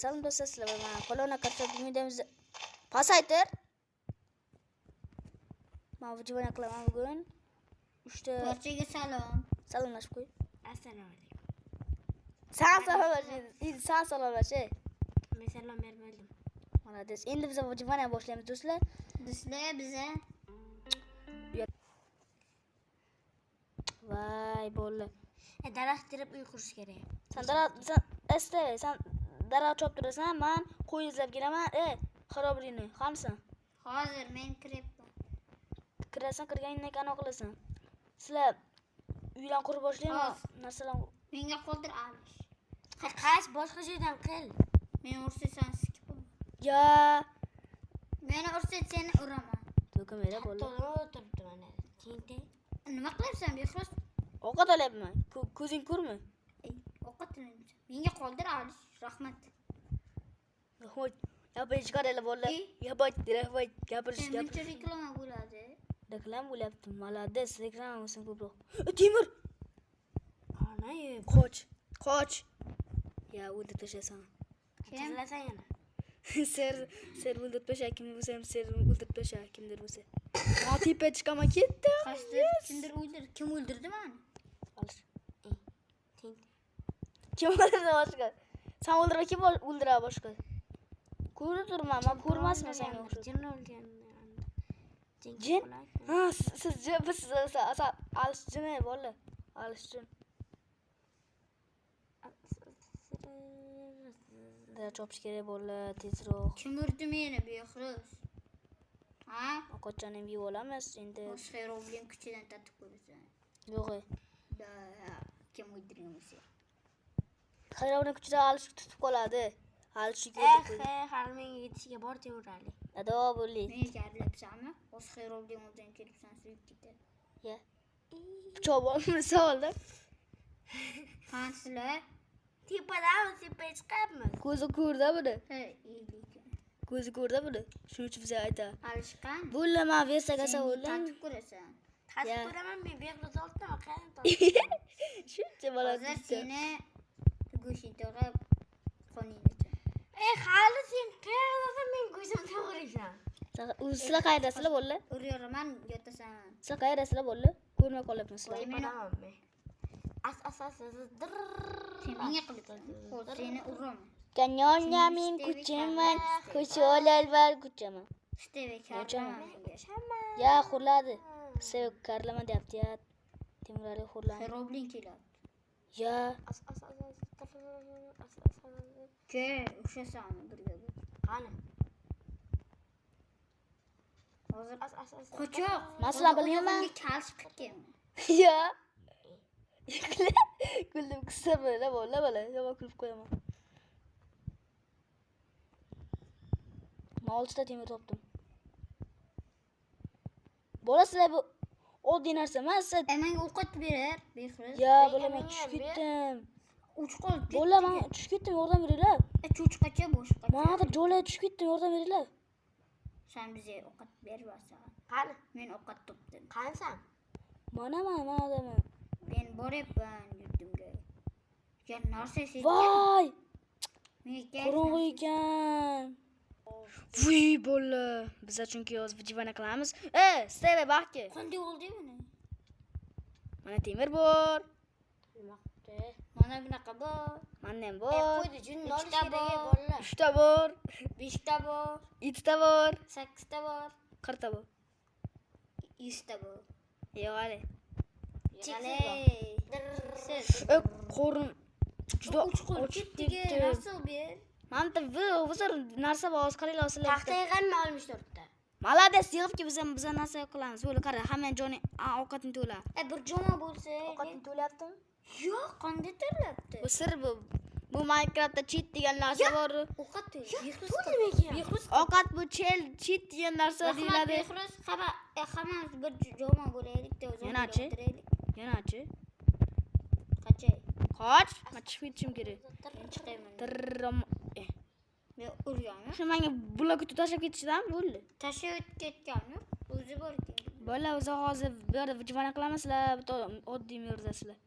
Salom do'stlar, sizlar bilan Kolona karta bugunimiz pasaytir. Men выживание qilaman bugun. 3 ta Barchaga salom. Salomlashib qo'y. Assalomu alaykum. Sen salomlash, endi sen salomlash. Men salom bermadim. Молодец. Endi biz выживание boshlaymiz do'stlar. Do'stlar biza Vay bo'ldi. Daraxt terib uy qurish kerak. Sen daraxt sen este, sen daraxt chopib turasan, men qo'y izlab kelaman. Xarobrini, qanisan? Hozir men kiribman. Kirasan, kirganingdan keyin anaqa qilasan. Sizlar uylarni qurib boshlaymi? Narsalar menga qoldir alish. Qash boshqa joydan qil. Men ursa sen sikib. Ya. Meni ursa seni uraman. To'kmaydi bo'ldi. O'tiribdi mana. Tinti. Nima qilyapsan, Behruz? Ovqat olyapman. Ko'zing ko'rmi? Ovqat olyapman. Menga qoldir alish. Rahmat. Rahmat. Gapirish chiqaraylar bolalar. Gapirish, gapirish, gapirish. Reklama bo'ladi. Reklama bo'lyapti. Молодец, reklama bo'lsin ko'proq. Temur. Ana, qoch. Qoch. Ya, o'ldirib tashlasan. Tashlasan yana. Ser o'ldirib tashla, kimdir bo'lsa ham ser o'ldirib tashla, kimdir bo'lsa. Ma tepa chiqaman ketdi. Qochdi, kimdir o'ldirdi. Kim o'ldirdi meni? Alish. Kim o'ldirdi boshqa? Sen o'ldirma, kim o'ldiradi boshqa? Ko'rib turman, men ko'rmasman senga o'xshab. Jin o'lgan. Jin? Ha, siz jin, biz alish jin bola. Alish jin. Daraxt chopish kerak bola, tezroq. Kim urdi meni, Behruz? Ha? Ovqatchani ham yeb olamiz endi. Boshqa Robin kuchidan tatib ko'rasan. Yo'q. Da, kim o'ldirgan bo'lsa. Xayrobni kuchida alish tutib qoladi. Alish Hali menga yetishiga bor Temurali. Ado bo'ldi. Men jarlabsanmi? Boshqa Robin o'ldan kelibsan, suyib ketadi. Ya. Pichoq bormi savolda? Qansizlar? Tepadan tepaga chiqyapmiz. Ko'zi ko'rda buni. Ha, iylik. Ko'zi ko'rda buni. Shuning uchun bizga aytadi. Alishqan. Bo'ldi, men versaga savoldim. Tatib ko'rasan. Tatib ko'raman, men Behruz oldim, qayerdan topdim? Shuncha bola. Hozir seni go'shting to'g'rab qoningni ichaman. Hali sen qayerdasan, men go'shtim to'g'raysan. Sizlar qayerdasizlar bo'ldi? Urayapman, yotasan. Sizlar qayerdasizlar bo'ldi? Ko'rmay qolyapman sizlarni. Tepadanmi? As as as dir. Sen menga qilibsan. Xo'p, seni uraman. Kanyonya men kuchaman, ko'chalar bor kuchaman. Steve karlama. Ya xurladi. Steve karlama deyapti ya. Temurali xurlandi. Roblin keladi. Ya. As as as as as as. Ke, ushasanmi birga? Qani? Hozir as as as. Qochoq. Masalan bilmayman. Kalish qilib kelma. Ya. Kuldim qissa böyle bola bola. Yomon kulib qo'yaman. Men 6 ta temir topdim. Bola sizlar bu oddiy narsa emas. Menga ovqat berar, Behruz. Ya bola men tushib ketdim. Uch qo'l. Bola men tushib ketdim, yordam beringlar. Cho'chqacha boshqacha. Mana jo'la tushib ketdim, yordam beringlar. Sen bizga ovqat bermasan. Qani? Men ovqat topdim. Qanisan? Mana men, mana odamman. Men boryapman yurtimga. Ya narsa sezgan. Voy! Qorong'u ekan. Vuy bola, biza chunki hozir выживание qilamiz. Steve baxtga. Qanday bo'ldi buni? Mana temir bor. Nima qilibdi? Mana bunaqa bor. Menda ham bor. Qo'ydi, jinni olish kerak bolalar. 3 ta bor. 5 ta bor. 7 ta bor. 8 ta bor. 40 ta bor. 100 ta bor. Yo'q hali. Cheksiz. Qo'rin juda och ketdi. Narsa ber. Mana bu narsa bor, hozir qaranglar sizlar. Paxta yig'anmi 64 ta. Молодец, yig'ibki biz narsa qilamiz. Bo'ldi, qara, hamma joni ovqatini to'la. Bir joma bo'lsa. Ovqatini to'layaptimi? Yo'q, qanday to'layapti? Bu sir bu. Bu Minecraftda cheat degan narsa bor. Ovqat Behruz. Ovqat bu cheat degan narsa deyiladi. Behruz, hammamiz bir joma bo'laylik da o'zimiz. Yanachi? Yanachi? Qachay. Qoch, men chiqib ketishim kerak. Men chiqayman. Tirrom. Men urganmi? Shu menga blokni tashlab ketishidan bo'ldi. Tashlab ketganmi? O'zi bor ekan. Bola o'zi hozir bu yerda выживание qilamizlar, bitta oddiy mirzasizlar.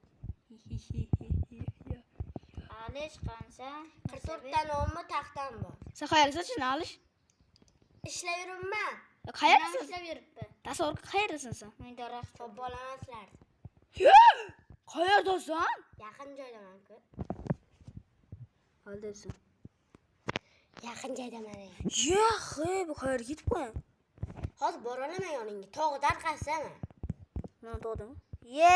Ali Alish qancha? 44 ta nonmi taxtam bor. Sen qayerdasan shuni Alish? Ishlayveribman. Qayerdasan? Ishlab yuribdi. Tasavvur qil, qayerdasan sen? Men daraxt Topib olaman sizlarni. Qayerdasan? Yaqin joydaman-ku. Hozirsan. Yaqin joydaman. Yo'q, bu qayerga ketib qo'yan? Hozir bora olaman yoningga. Tog'da orqasidaman. Mana tog'dami? Ye,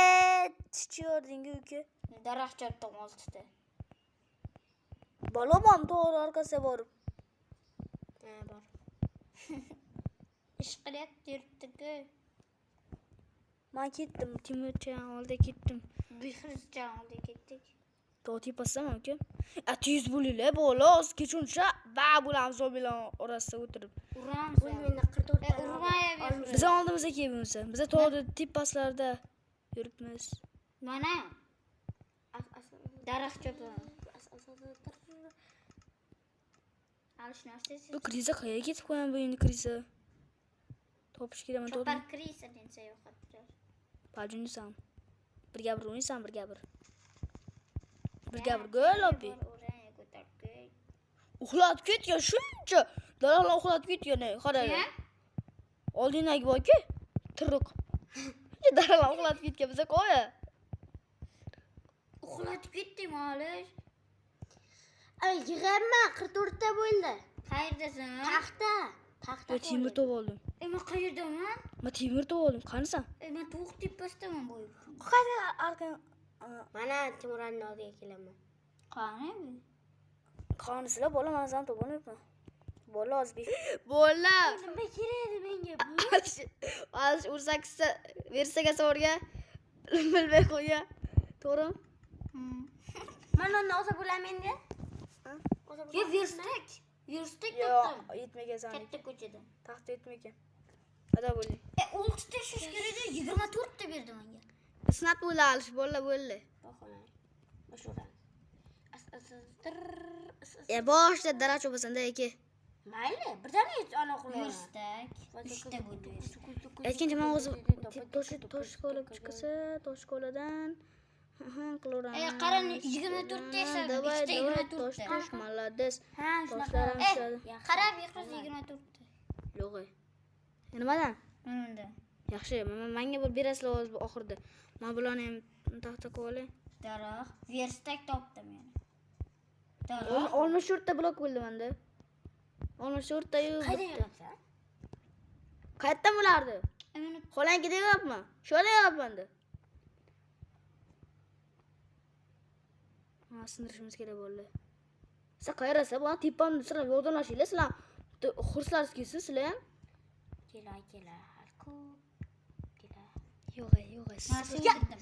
tichiyording uka. Daraxt chopdim oltita. Bola bormi to'g'ri orqasiga borib? Ha, bor. Ish qilyapti yuribdi-ku. Men ketdim, Timurcha oldiga ketdim. Behruzjon oldiga ketdik. Tog' tepasidaman uka. A tez bo'linglar, bola, hozir kechuncha ba bo'lamiz bilan orasida o'tirib. Uramiz. O'zi menda 44 ta. Urmaya Behruz. Biz oldimizda kelibmiz. Biz tog'da tepaslarda yuribmiz. Mana daraxt chopaman. Alish narsa Bu kriza qayerga ketib qo'yan bu endi kriza? Topish kerak, men Chopar topdim. krisa desa yo'qotdi. Paljunisan. Birga bir o'ynaysan, birga bir. Birga bir gol obi. Uxlatib ketgan shuncha. Daraxtlar uxlatib ketgan, qara. Oldingdagi borku, tiriq. Daraxtlar uxlatib ketgan biza qo'ya. Uxlatib ketding Alish. Ay, yig'yapman, 44 ta bo'ldi. Qayerdasan? Taxta. Taxta. Men temir topib oldim. Men qayerdaman? Men temir topib oldim. Qanisan? Men to'q tepasidaman bu. Qayerda arkan? Mana Timurning oldiga kelaman. Qani bu? Qanisizlar bola, men seni topolmayapman. Bola hozir bola. Nima kerak edi menga bu? Alish ursaksa versaga so'rga bilmay qo'ygan. To'g'rimi? Mana uni olsa bo'ladimi endi? Yo, verstak. Verstak Yo'q, topdim. yetmagan saniki. Katta ko'chada. Taxta yetmagan. Ado bo'ling. 6 ta shish kerak edi, 24 ta berdi menga. Isnat bo'ldi Alish, bola bo'ldi. Boshida daraxt chopasan-da aka. Mayli, birdaniga ana qulaman. Verstak. 3 ta bo'ldi. Aytgancha men o'zim tosh olib chiqsa, tosh koladan qilaveramiz. Qara, 24 ta yashadim, Давай, ikkita давай, 24 tosh, ta. tosh, молодец. Ha, shunaqa. Toshlar ham tushadi. Qara, Behruz 24 ta. Yo'q. Nimadan? Mana unda. Yaxshi, menga bir berasizlar hozir oxirida. Men bularni ham taxta qilib olay. Daraxt, verstak topdim yana. Daraxt. 64 ta blok bo'ldi menda. 64 ta yu. Qayerda yuribsan? Qayerdan bo'lardi? Mana Xolankida yuribman. Shu yerda yuribman-da. Ha, sindirishimiz kerak bo'ldi. Sen qayerdasan? Bu tepamda sizlar yordamlashinglar, sizlar xurslaringiz kelsin, sizlar ham. Kela, kela, ko'p. Kela. Yo'q, yo'q. Mana o'ldirdim.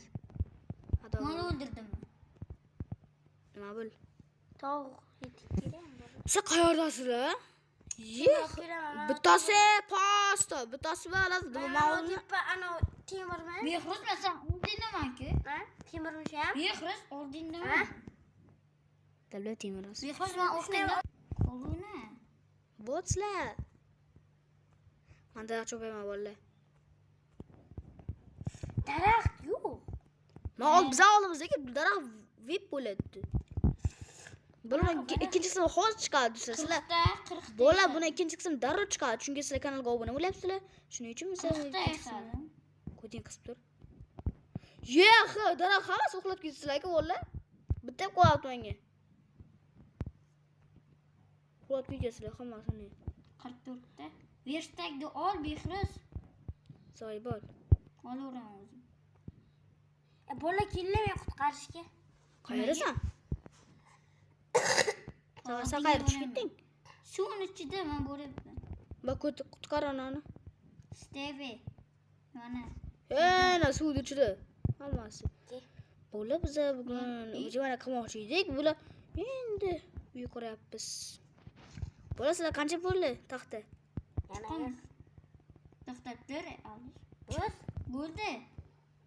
Ado. Mana o'ldirdim. Nima bo'l? Tog' yetib kelaymi? Sen qayerdasizlar? Yo'q. Kelaman. Bittasi pasta, bittasi balaz. Mana tepa ana temirmi? Behruz, men sen oldindaman-ku. Ha? Temirmi shu ham? Behruz oldindaman. Davlat temirasi. Behruz, men orqangda. Qo'lini. Botslar. Men daraxt chopayman bolalar. Daraxt yo'q. Men ol biz oldimizdagi daraxt vip bo'ladi. Bular ikkinchi qismi hozir chiqadi sizlar. 40 ta, 40 ta. Bola buni ikkinchi qismi darrov chiqadi, chunki sizlar kanalga obuna bo'lyapsizlar. Shuning uchun biz 40 ta yashadim. Ko'ting qisib tur. Yo'q, daraxt hammasi uxlab ketdi-ku bola. Bitta qo'yapti menga. Uxlab ketasizlar hammasini. 44 ta. Verstakni ol, Behruz. Soy bor. Olaveraman o'zim. Bola keldi men qutqarishga. Qayerdasan? Sen qayerga tushib ketding? Suvni ichida men bo'lyapman. Bak qutqar onani. Steve. Mana. Ana suvni ichida. Hammasi. Bola biza bugun mana qilmoqchi edik. Bular endi uy quryapmiz. Bola sizlar qancha bo'ldi taxta? Chiqamiz. To'xtab tur, Alish. Bo'z. Bo'ldi.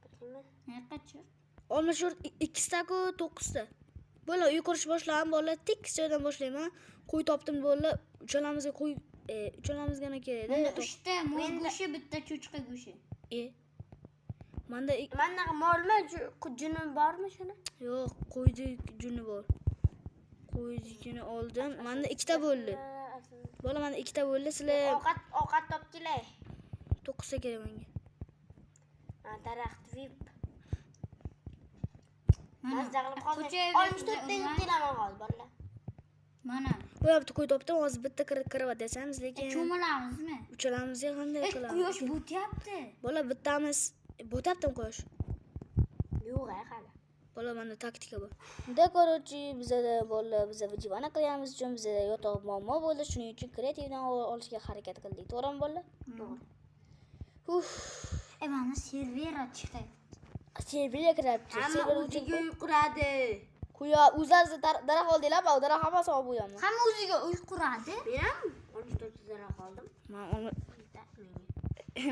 Birdingmi? Qayoqqa chiq? 64 ikkita-ku 9 ta. Bola uy qurish boshladim, bola tekis joydan boshlayman. Qo'y topdim bola, uchalamizga qo'y, uchalamizga nima kerak Menda edi? 3 ta mo'z go'shti, bitta cho'chqa go'shti. Menda Mandaqa molmi, junim bormi shuni? Yo'q, qo'yni juni bor. Qo'ynikini oldim. Menda ikkita bo'ldi. Bola menda ikkita bo'ldi. Sizlar Ovqat topib kelay. 9 ta kerak menga. Daraxt vip. Mana. Mazza qilib hozir Ko'chaga 64 ta yeb kelaman hozir bolalar. Mana. Bu yoqda qo'y topdim. Hozir bitta krovat yasamiz, lekin Cho'milamizmi? uchalamizga qanday qilamiz? Quyosh bo'tyapti. Bola bittamiz. Bo'tyaptimi quyosh? Yo'q, hali. Bola menda taktika bor. Da, короче, bizada bola biza vijivana qilganimiz uchun bizada yotoq muammo bo'ldi. Shuning uchun kreativdan olishga harakat qildik. To'g'rimi bola? To'g'ri. Uf. Mana servera chiqdi. Serverga kiryapti. Hamma Server o'ziga uy quradi. Quyo o'zlari daraxt oldinglar, bu daraxt hammasi olib qo'yaman. Hamma o'ziga uy quradi. Men ham 14 ta daraxt oldim. Men Bitta menga.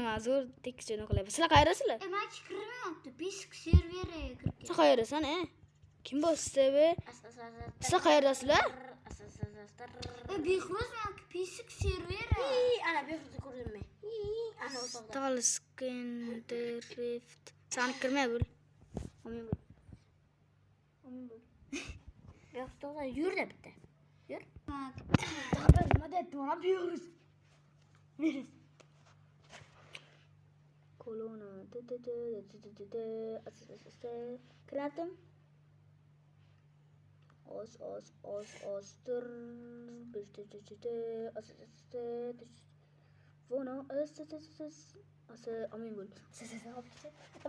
Men zo'r tekisini qilyapman. Sizlar qayerdasizlar? Man kirmayapti. Pisk serveraga kirib Sen qayerdasan, e? Kim bu Steve? Sizlar qayerdasizlar? Behruz man pisk servera. Ana Behruzni ko'rdim men. Ana o'toqda. Stalskin Drift. Sen kirmay bo'l. Amin bo'l. Amin bo'l. Behruz to'g'ri yur-da bitta. Yur. Nima deyapti mana Behruz? Behruz. Kolona. T t t t t t t as as as. Kiryaptim. Os os os os tur. Besh t t t t as as as t t. Vono s s s s as amin bo'l. S s s.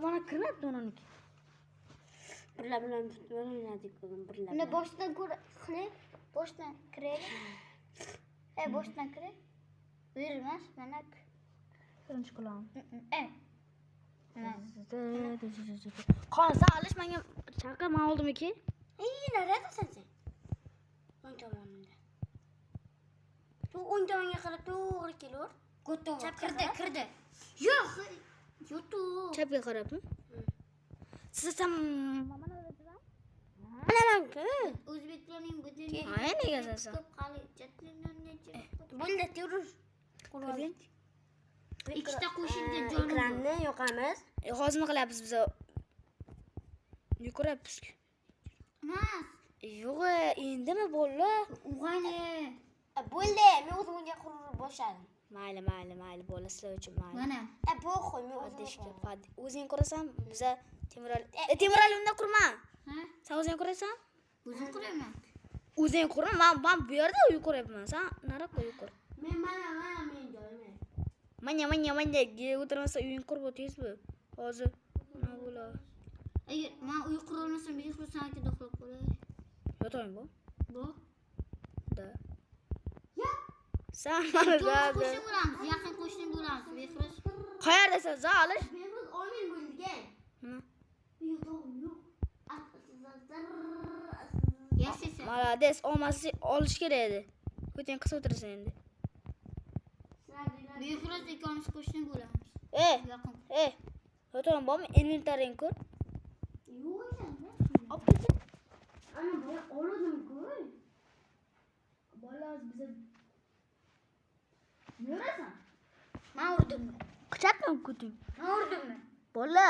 Mana kirmayapti uniki. Birla bilan o'ynadik bugun birla. Uni boshdan qilib, boshdan kiraylik. Boshdan kiray. Bu yer emas, mana. Birinchi qilamiz. Mana. Qon, sen alish menga chaqir, men oldimiki. Neredesin sen? O'ng tomonimda. Tu o'ng tomonga qarab to'g'ri kelaver. Gotovo. Chapga Kirdi, qarab. kirdi. Yo'q. Yo'q. Chapga qarabmi? Siz ham mana Bilaman-ku. O'zbeklarning butun Ha, nega sen? ko'p qali chatlarni Bo'ldi, yur. Kirding? Ikkita qo'shildi jonim. bor. Ekranni yoqamiz. Hozir nima qilyapmiz biz? Yuqoryapmiz. Emas. Yo'q, endimi bola? Ug'ani. Bo'ldi, men o'zim unga qurib boshladim. Mayli, mayli, mayli, bola sizlar uchun mayli. Mana. Po'xoy, men o'zim Adishga, o'zing qurasan, biza Temirali. Temirali undan qurma. Ha? Sen o'zing qurasan? O'zim quraman. O'zing qurma, men bu yerda uy quryapman. Sen nariroqda uy qur. Men mana men joyim. Manya, manya, manya, o'tirmasa uying qurib tez bu. Hozir nima bo'ladi? Agar men uy qura olmasam, Behruz sanakida uxlab qolay. Yotaymi bu? Bu. Da. Ya. Sen mana To'g'ri da. qo'shni bo'lamiz, yaqin qo'shni bo'lamiz, Behruz. Qayerdasan, Zalish? Behruz olmang bo'lgan. Nima? Yo'q, yo'q. Yashasa. Молодец, olmasi olish kerak edi. Ko'ting qisib o'tirasan endi. Behruz ikkovimiz qo'shni bo'lamiz. Yaqin. Yotag'im bormi? Inventaring ko'r. Yo'q ekan. Olib ketsin. Ana boya oldim-ku. Bola biza Nima Men urdimmi? Qichapmi ko'ting? Men urdimmi? Bola.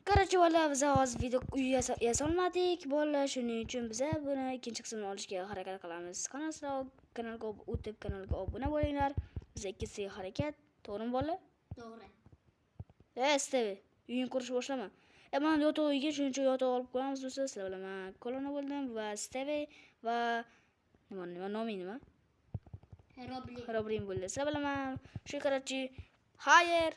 Короче, bola biz hozir video uy yasolmadik. Bola, shuning uchun biza buni ikkinchi qismini olishga harakat qilamiz. Kanalga o'tib, kanalga obuna bo'linglar. Biz ikkinchisiga harakat. To'g'rimi bola? To'g'ri. Steve, uying qurishni boshlama. Men yotoq uyga shuning uchun yotoq olib qo'yamiz do'stlar. Sizlar bilan men Kolona bo'ldim va Steve va nima noming nima? Roblin. Roblin bo'ldi. Sizlar bilan men shu, короче, xayr.